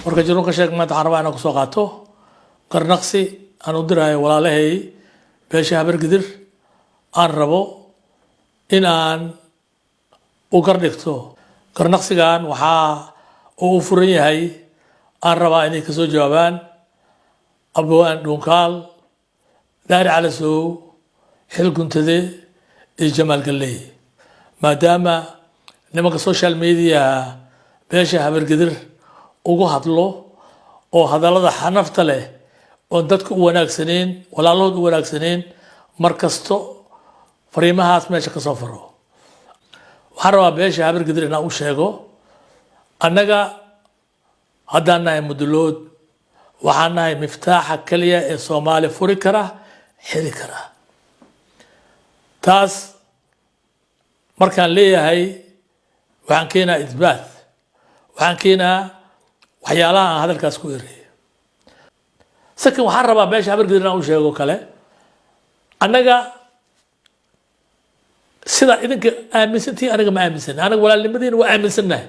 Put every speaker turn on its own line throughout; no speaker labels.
Warka Jirun ka sheeg maanta waxaan rabaa inaan kusoo qaato garnaqsi aan u dirayo walaalahay beesha Habargidir. Aan rabo in aan u gardhigto. Garnaqsigan waxaa uu u furan yahay, aan rabaa inay kasoo jawaabaan Abwaan Dhunkaal, Daari Calasow, Xil Guntade iyo Jamaal Galley, maadaama nimanka social mediaha beesha Habargidir ugu hadlo oo hadallada xanafta leh oon dadka u wanaagsaneyn, walaalahood u wanaagsaneyn, mar kasto fariimahaas meesha kasoo faro. Waxaan rabaa beesha Habargidir inaan u sheego: annaga haddaan nahay Mudulood, waxaan nahay miftaaxa keliya ee Soomaali furi kara, xiri kara. Taas markaan leeyahay, waxaan keenaa ithbaat, waxaan keenaa waxyaalaha aan hadalkaas ku erey. Sakan, waxaan rabaa beesha Habargidir inaan u sheego kale: annaga sida idinka aaminsantihiin aniga ma aaminsan. Anaga walaalnimadiina waa aaminsannahay,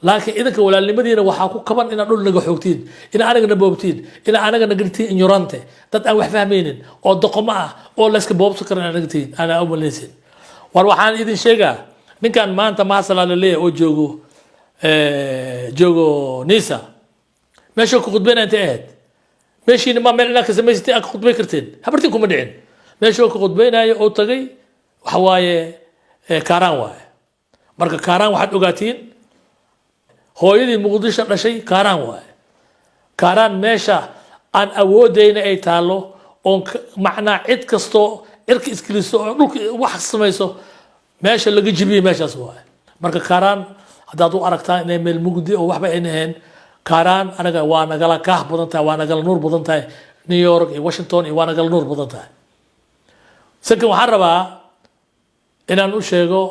laakiin idinka walaalnimadiina waxaa ku kaban inaad dhul naga xoogtiin, ina anaga na boobtiin, ina anaga na gartiin ignorante, dad aan wax fahmaynin oo doqomo ah oo layska boobsan karan anaga tihiin ana umalaysin. War waxaan idin sheegaa, ninkan maanta maasala la leeyahay oo joogo Nisa, meeshuu ka khudbayna intay ahayd? Meeshiina ma meel inaad ka samaysatay aad ka khudbay karteen? Habartiin kuma dhicin. Meeshuu ka khudbaynayo oo tagay waxa waaye Kaaraan waaye. Marka Kaaraan waxaad ogaatiin hooyadii Muqdisho dhashay Kaaraan waaye. Kaaraan meesha aan awoodayna ay taallo oon macnaa cid kastoo cirka iskiliso oo dhulka wax samayso meesha laga jibiyey meeshaas waaye. Marka Kaaraan haddaad u aragtaan inay meel mugdi oo waxba ayna ahayn, Kaaraan anaga waa nagala kaah badan tahay, waa nagala nuur badan tahay New York iyo Washington iyo waa nagala nuur badan tahay. Sakan, waxaan rabaa inaan u sheego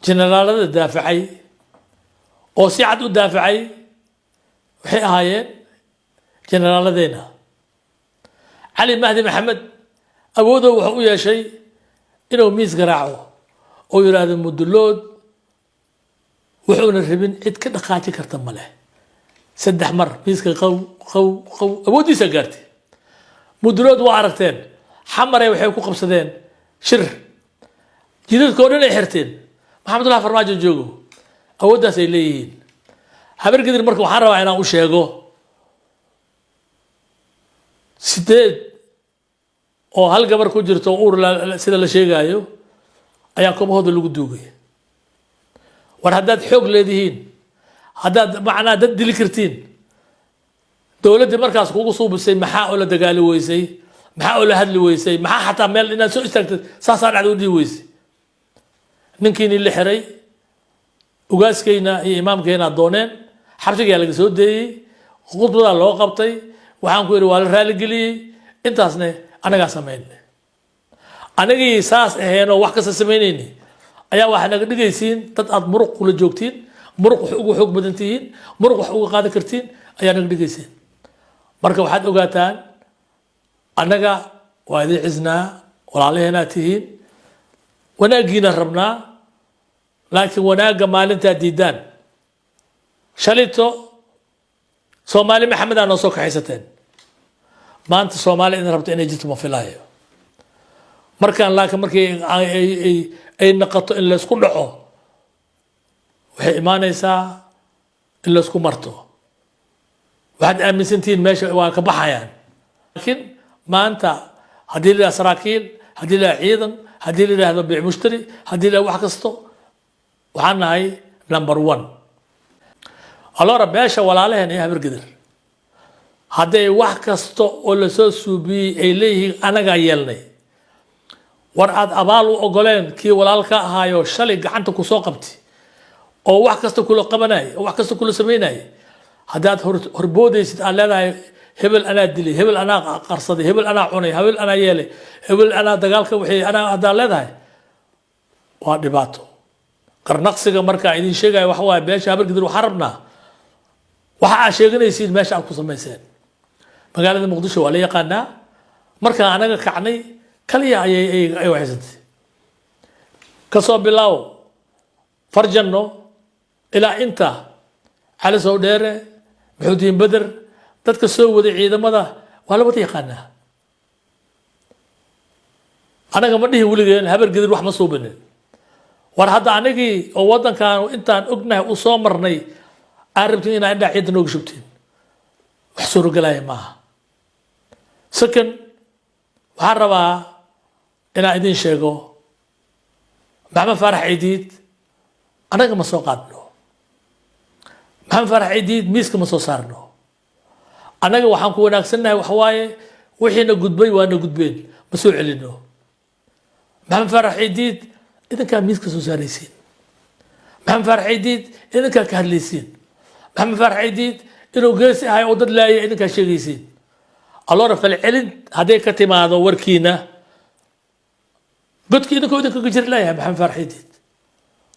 generaalada daafacay oo si cad u daafacay waxay ahaayeen generaaladeena. Cali Mahdi Maxamed awoodow wuxuu u yeeshay inuu miis garaaco oo yidhaahdo Mudulood wuxuuna rabin cid ka dhaqaajin karta ma leh. Saddex mar miiska qaw qaw qaw, awooddiisa gaartay. Mudulood waa aragteen, Xamare waxay ku qabsadeen shir, jidadka oo dhan ay xirteen, Maxamedullah Farmaajo joogo. Awooddaas ay leeyihiin Habargidir. Marka waxaan rabaa inaan u sheego sideed oo hal gabar ku jirto uur sida la sheegaayo ayaa kobahooda lagu duugay. War haddaad xoog leedihiin, haddaad macnaa dad dili kartiin, dowladdii markaas kugu suubisay maxaa oo la dagaali weysay? Maxaa oo la hadli weysay? Maxaa xataa meel inaad soo istaagtid saasaa dhacda u dhihi weysay? Ninkiini la xiray, ugaaskeyna iyo imaamkeyna dooneen, xabsigaa laga soo deeyey, khudbadaa loo qabtay. Waxaan ku yidhi waa la raaligeliyey. Intaasne anagaa samayn. Anagii saas aheenoo wax kasta samaynayni ayaa waxaa naga dhigaysiin dad aad muruq kula joogtiin, muruq wax ugu xoog badan tihiin, muruq wax uga qaadan kartiin ayaa naga dhigaysiin. Marka waxaad ogaataan, annaga waa idin cisnaa, walaalaheenaad tihiin, wanaaggiina rabnaa, laakiin wanaagga maalintaa diidaan. Shalito Soomaali Maxamed aa noo soo kaxaysateen. Maanta Soomaali idin rabto inay jirto ma filaayo. Markaan laakiin markii ay naqato in laysku dhaco, waxay imaanaysaa in laysku marto. Waxaad aaminsantihiin meesha waa ka baxayaan, laakiin maanta haddii la yidhahdo saraakiil, haddii la yidhahdo ciidan, haddii la yidhahdo biic mushtari, haddii la yidhahdo wax kasto, waxaan nahay number one. Allora, beesha walaalaheen iyo Habargidir hadday wax kasta oo lasoo suubiyey ay leeyihiin anagaa yeelnay, war aad abaal u ogoleen kii walaalka ahaayo shalay gacanta kusoo qabtay oo wax kasta kula qabanaya oo wax kasta kula samaynaya, haddaad horboodaysid aad leedahay hebel anaa dilay, hebel anaa qarsaday, hebel anaa cunay, hebel anaa yeelay, hebel anaa dagaalka wixii anaa haddaad leedahay, waa dhibaato. Qarnaqsiga markaa idin sheegaya waxa waaye, beesha Habargidir waxaan rabnaa waxa aad sheeganaysiin meesha aad ku samayseen. Magaalada Muqdisho waa la yaqaanaa. Markaan anaga kacnay kaliya ayay ay waxaysantay kasoo bilaaw Farjanno ilaa inta Cali Sowdheere, Maxuudiin Beder, dadka soo waday ciidamada waa la wada yaqaanaa. Anaga ma dhihin weligeen Habargedir wax ma suubinin. War hadda anigii oo waddankan intaan ognahay u soo marnay, aad rabtiin inaa indhaa ciidda nooga shubtiin, wax suurogelaya maaha. Second, waxaan rabaa inaan idin sheego, Maxamed Faarax Ciidiid annaga ma soo qaadno. Maxamed Faarax Ciidiid miiska ma soo saarno. Annaga waxaan ku wanaagsannahay waxa waaye, wixiina gudbay waana gudbeen, ma soo celino. Maxamed Faarax Ciidiid idinkaa miiska soo saaraysiin. Maxamed Faarax Ciidiid idinkaa ka hadlaysiin. Maxamed Faarax Ciidiid inuu geesi ahay oo dad laayay idinkaa sheegaysiin. Alloora falcelin hadday ka timaado warkiina, godki idinkoo idinkaga jir leeyahay Maxamed Faarax Ciidiid.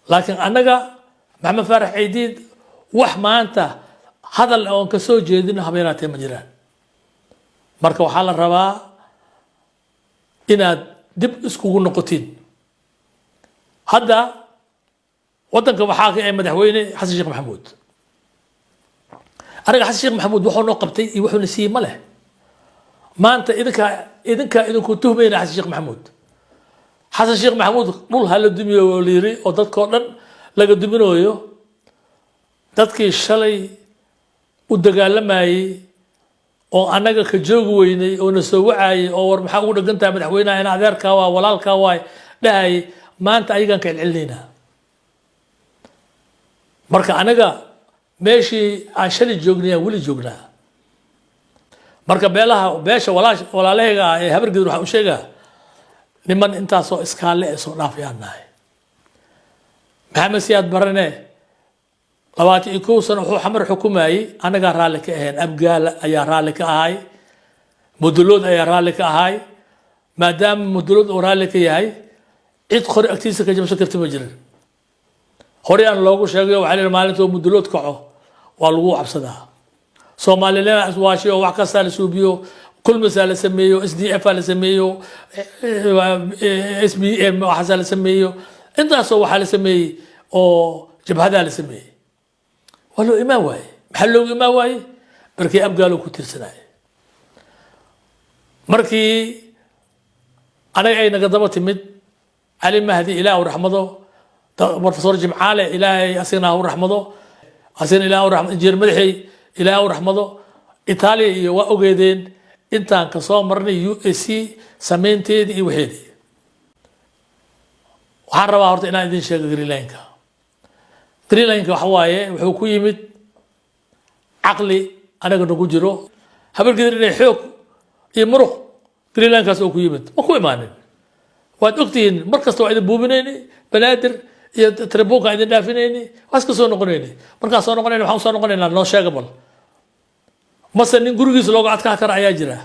Laakiin annaga Maxamed Faarax Ciidiid wax maanta hadal oon ka soo jeedino habeenaatee ma jiraan. Marka waxaa la rabaa inaad dib iskugu noqotiin. Hadda waddanka waxaa ka ee madaxweyne Xasan Sheekh Maxamuud. Aniga Xasan Sheekh Maxamuud wuxuu noo qabtay iyo wuxuuna siiyey ma leh. Maanta idinkaa idinku tuhmayna Xasan Sheekh Maxamuud. Xasan Sheekh Maxamuud dhul hala dumiyo oo la yiri oo dadkoo dhan laga duminooyo, dadkii shalay u dagaalamayey oo annaga ka joogi weynay oo na soo wacayay oo "War maxaa ugu dhegan tahay madaxweynaha? In adeerkaa waa, walaalkaa waay," dhahayay, maanta ayagaan ka celcelinaynaa. Marka anaga meeshii aan shalay joognay aan weli joognaa. Marka beelaha, beesha walaalahayga ah ee Habargedur, waxaan u sheegaa, niman intaasoo iskaalle ee soo dhaafayaan nahay. Maxamed Siyaad Barane 21 sano wuxuu Xamar xukumayey annagaa raalli ka ahayn. Abgaala ayaa raalli ka ahay, Mudulood ayaa raalli ka ahay. Maadaama Mudulood uu raalli ka yahay, cid qori agtiisa ka jabsan karta ma jirin. Horey aan loogu sheegay, waxaa la yidhi maalintuu Mudulood kaco waa lagu cabsadaa. Soomaalilena iswaashiyo, wax kastaa la suubiyo, Kulmisaa la sameeyo, SDF aa la sameeyo, SBM waxaasaa la sameeyo, intaasoo waxaa la sameeyey oo jabhadaa la sameeyey. Waa loo imaan waaye. Maxaa loogu imaan waaye? Markii Abgaalo ku tiirsanaaye. Markii anaga ay naga daba timid, Cali Mahdi, Ilaah u raxmado, Professor Jimcaale, Ilaahay asigna ha u raxmado, asigna Ilaah u raxmado, Injineer Madaxey, Ilaah u raxmado, Itaaliya iyo waa ogeedeen intaan kasoo marnay UAC sameynteedii iyo waxeedii. Waxaan rabaa horta inaan idin sheego Green Line-ka. Green Line-ka waxa waaye, wuxuu ku yimid caqli anaga nagu jiro. Habargedir inay xoog iyo muruq Green Line-kaas oo ku yimid ma ku imaanin. Waad ogtihiin, mar kasta waa idin buubinayni, Banaadir iyo tribuunka idin dhaafinayni, waa iska soo noqonayni. Markaan soo noqonayna, waxaan soo noqonaynaa, noo sheega bal, mase nin gurigiisa looga adkaa kara ayaa jira?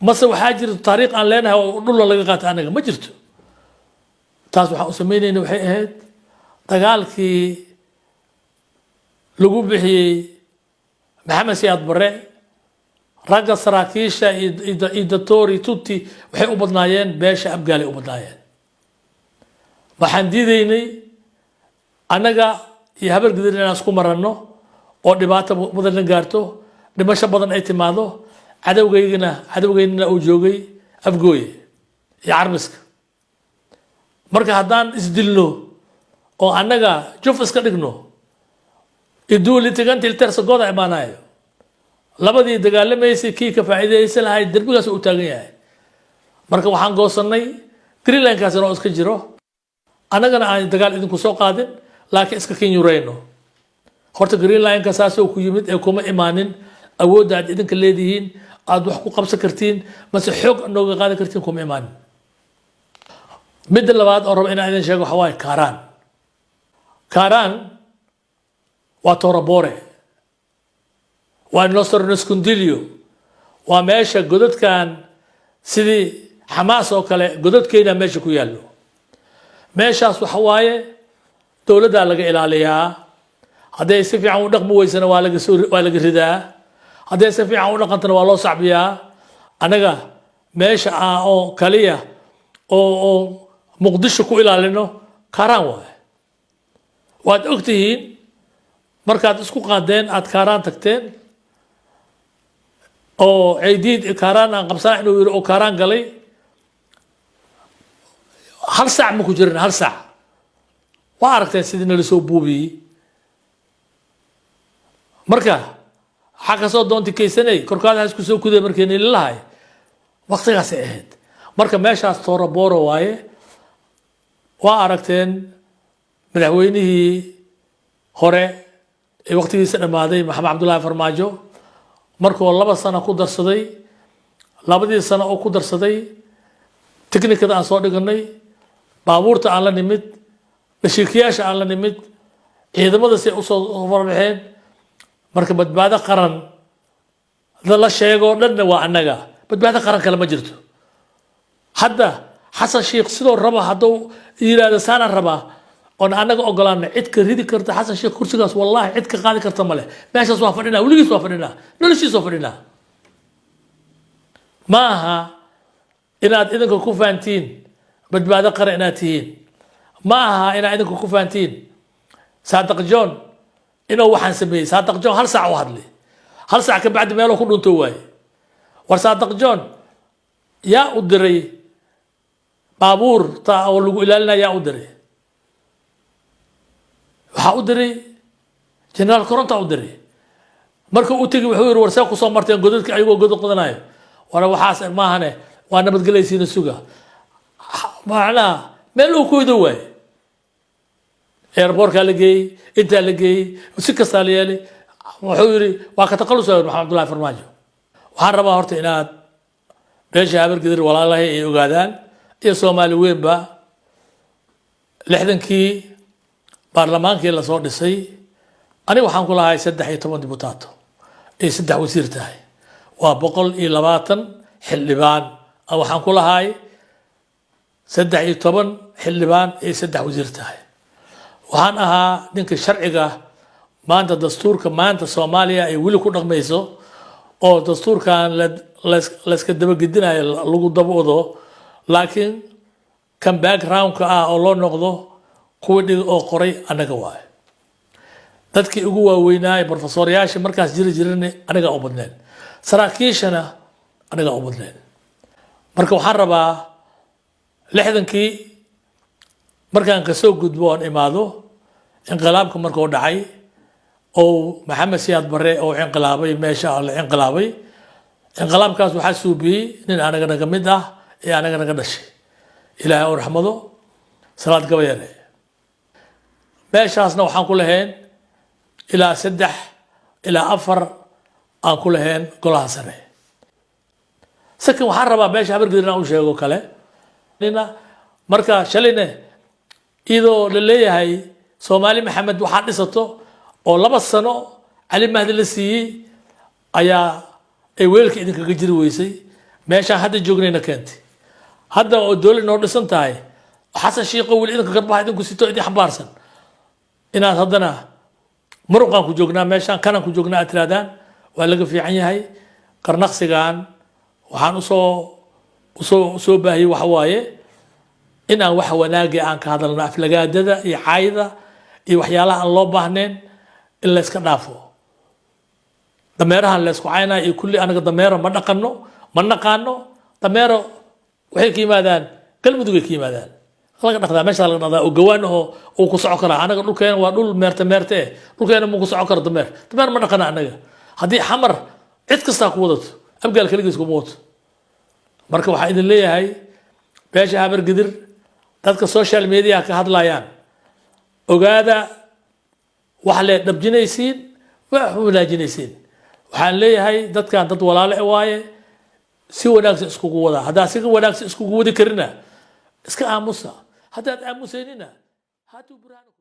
Mase waxaa jirta taariikh aan leenahay oo dhulla laga qaata? Anaga ma jirto taas. Waxaan u samaynayna waxay ahayd dagaalkii lagu bixiyey Maxamed Siyaad Barre. Ragga saraakiisha iyo datori tutti waxay u badnaayeen beesha Abgaalay u badnaayeen. Waxaan diidaynay annaga iyo Habargidir inaan isku maranno oo dhibaato badanna gaarto, dhimasho badan ay timaado, cadowgeynina uu joogay Afgooye iyo Carmiska. Marka haddaan isdilno oo annaga juf iska dhigno, iduu litiganti iltersagoda imaanayo, labadii dagaalamaysay kii ka faa'iidaysan lahay derbigaas uu taagan yahay. Marka waxaan goosanay Green Line-kaas inoo iska jiro, annagana aan dagaal idinku soo qaadin, laakiin iska kinyurayno. Horta Green Line-ka saasoo ku yimid ee kuma imaanin awoodda aad idinka leedihiin, aad wax ku qabsan kartiin mase xoog nooga qaadan kartiin, kuma imaanin. Midda labaad oo raba inaan idin sheego waxa waaye Kaaraan. Kaaraan waa Torabore, waa nostro nascondiglio, waa meesha godadkan sidii Xamaas oo kale godadkeyna meesha ku yaallo. Meeshaas waxa waaye dowladdaa laga ilaaliyaa. Hadday si fiican u dhaqmi weysana, waa laga ridaa. Hadday si fiican u dhaqantana, waa loo sacbiyaa. Annaga meesha ah oo kaliya oo Muqdisho ku ilaalino Kaaraan waaye. Waad ogtihiin Markaad isku qaadeen, aad Kaaraan tagteen oo Ceydiid Kaaraan aan qabsana inuu yiri oo Kaaraan galay, hal saac ma ku jirin, hal saac. Waa aragteen sidii nala soo buubiyey. Marka waxaa kasoo doontay kaysanay korkaada ha isku soo kuday. Markii nililahay waqtigaasay ahayd. Marka meeshaas toora booro waaye. Waa aragteen madaxweynihii hore ee waqtigiisa dhammaaday, Maxamed Cabdullaahi Farmaajo, markuu 2 sano ku darsaday, labadii sano oo ku darsaday, tiknikada aan soo dhiganay, baabuurta aan la nimid, mashiikiyaasha aan la nimid, ciidamada si ay usoo farbaxeen. Marka Badbaado Qaran la sheego dhanna waa annaga. Badbaado Qaran kale ma jirto. Hadda Xasan Sheikh sidoo raba hadduu yiraahdo saanaan rabaa oon annaga ogolaana, cid ka ridi karta Xasan Sheikh kursigaas, wallahi, cid ka qaadi karta male. Meeshaas waa fadhinaa, weligiis waa fadhinaa, noloshiis waa fadhinaa. Ma aha inaad idinka ku fahantiin Badbaado Qaran inaad tihiin. Ma aha inaad idinka ku fahantiin Saadaq John inuu waxaan sameeyey. Saadaq John hal saac u hadlay, hal saac ka bacdi meeluu ku dhunto waaye. War Saadaq John yaa u diray baabuurta oo lagu ilaalinaya? Yaa u diray? Waxaa u diray Generaal Coronta u diray. Marka u tegi wuxuu yidhi, war see kusoo marteen godadka ayagoo godad qodanayo? War waxaas maahane, waa nabadgelaysiina suga. Macnaha meel uu ku hido waaye. Airportkaa la geeyey, intaa la geeyey, si kastaa la yeelay. Wuxuu yidhi waa ka taqalusaya Maxamed Cabdullahi Farmaajo. Waxaan rabaa horta inaad beesha Habargidir walaalahay ay ogaadaan iyo Soomaali weynba, 60-kii baarlamaankii lasoo dhisay, aniga waxaan ku lahay 13 dibutaato ay 3 wasiir tahay, waa 120 xildhibaan. Waxaan ku lahay 13 xildhibaan ay 3 wasiir tahay. Waxaan ahaa ninka sharciga maanta, dastuurka maanta Soomaaliya ay weli ku dhaqmayso oo dastuurkan layska dabagedinayo lagu daba wado, laakiin kan background-ka ah oo loo noqdo kuwa dhig oo qoray annaga waayo. Dadkii ugu waaweynaay, profesoryaasha markaas jiri jirin, anigaa u badneen, saraakiishana anigaa u badneen. Marka waxaan rabaa 60-kii markaan kasoo gudbo oon imaado inqilaabka markuu dhacay oo Maxamed Siyaad Barre oo inqilaabay, meesha la inqilaabay, inqilaabkaas waxaa suubiyey nin anaga naga mid ah ee anaga naga dhashay, Ilaahay u raxmado, Salaad Gabayare. Meeshaasna waxaan ku lahayn ilaa saddex ilaa afar aan ku lahayn golaha sare. Sakin waxaan rabaa meesha Habargedir inaan u sheego kale. Nina marka shalayne iyadoo la leeyahay Soomaali Maxamed waxaa dhisato oo 2 sano Cali Mahdi la siiyey ayaa ay weelka idinkaga jiri weysay. Meeshaan hadda joognayna keentay hadda oo dowlad noo dhisan tahay, Xasan Shiiqo weli idinka garbaha idinku sito, idin xambaarsan, inaad haddana muruqaan ku joognaa meeshaan, kanaan ku joognaa aad tirahdaan, waa laga fiican yahay. Qarnaqsigan waxaan usoo baahiyey waxa waaye in aan wax wanaagi aan ka hadalno, aflagaadada iyo caayda iyo waxyaalaha aan loo baahnayn in layska dhaafo, dameerahan laysku caynaya iyo kulli. Anaga dameero ma dhaqano, ma naqaano. Dameero waxay ka yimaadaan Galmudugay ka yimaadaan, laga dhaqdaa meesha laga dhaqdaa oo gawaan ahoo uu ku soco karaa. Anaga dhulkeena waa dhul meerte meerte eh, dhulkeena muu ku soco karo dameer. Dameer ma dhaqana anaga. Haddii Xamar cid kastaa ku wadato, Abgaal keligiis kuma wato. Marka waxaan idin leeyahay beesha Habargidir, dadka social media ka hadlayaan, ogaada wax lee dhabjinaysiin, wax wanaajinaysiin. Waxaan leeyahay dadkan dad walaale waaye, si wanaagsan iskugu wada. Haddaad si wanaagsan iskugu wadi karina, iska aamusa. Haddaad aamusaynina, haatuu burhaanakum.